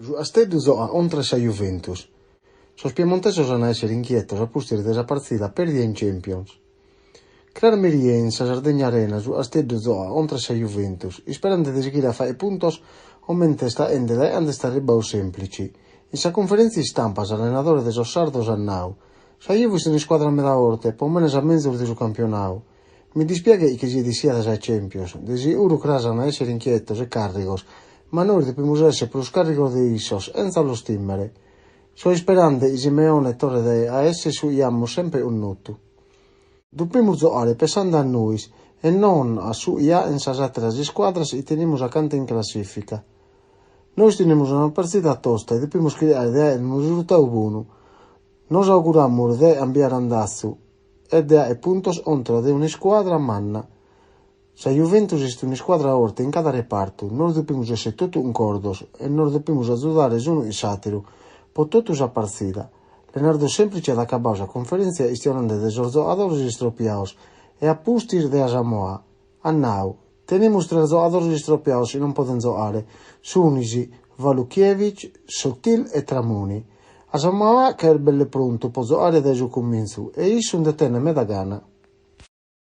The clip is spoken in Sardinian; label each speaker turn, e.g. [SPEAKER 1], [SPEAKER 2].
[SPEAKER 1] Su Casteddu giogat contra sa Juventus. Sos piemontesos ant a èssere inchietos a pustis de sa partzida pèrdida in Champions. Cras merie in sa Sardegna Arena su Casteddu giogat contra sa Juventus, isperende de sighire a fàghere puntos comente est faghende dae cando est arribadu Semplici. In sa cunferèntzia istampa s'allenadore de sos sardos at nadu, Sa Juve est un'iscuadra meda forte, po mene sa menzus de su campionadu. Mi dispiaghet chi siet essida dae sa Champions, de seguru cras ant a èssere inchietos e càrrigos, ma nois depimus èssere prus càrrigos de issos, sentza los tìmere. So isperande chi Simeone torret a èssere su chi amus semper connotu. Depimus giogare pensende a nois e non a su chi faghent sas àteras iscuadras chi tenimus acanta in classìfica. Nois tenimus una partzida tosta e depimus chircare de àere unu resurtadu bonu. Nos auguramus de cambiare andatzu e de àere puntos contra de un'iscuadra manna. Sa Juventus est un'iscuadra forte in cada repartu, nos depimus èssere totu cuncordos e nos depimus agiudare s'unu chin s'àteru pro totu sa partzida. Leonardo Semplici at acabadu sa cunferèntzia chistionende de sos giogadores istropiados e a pustis de Asamoah. At nadu, Tenimus tres giogadores istropiados chi non podent giogare, sunt Walukiewicz, Sottil e Tramoni. Asamoah cheret belle prontu pro giogare dae su cumintzu e issu nde tenet meda gana.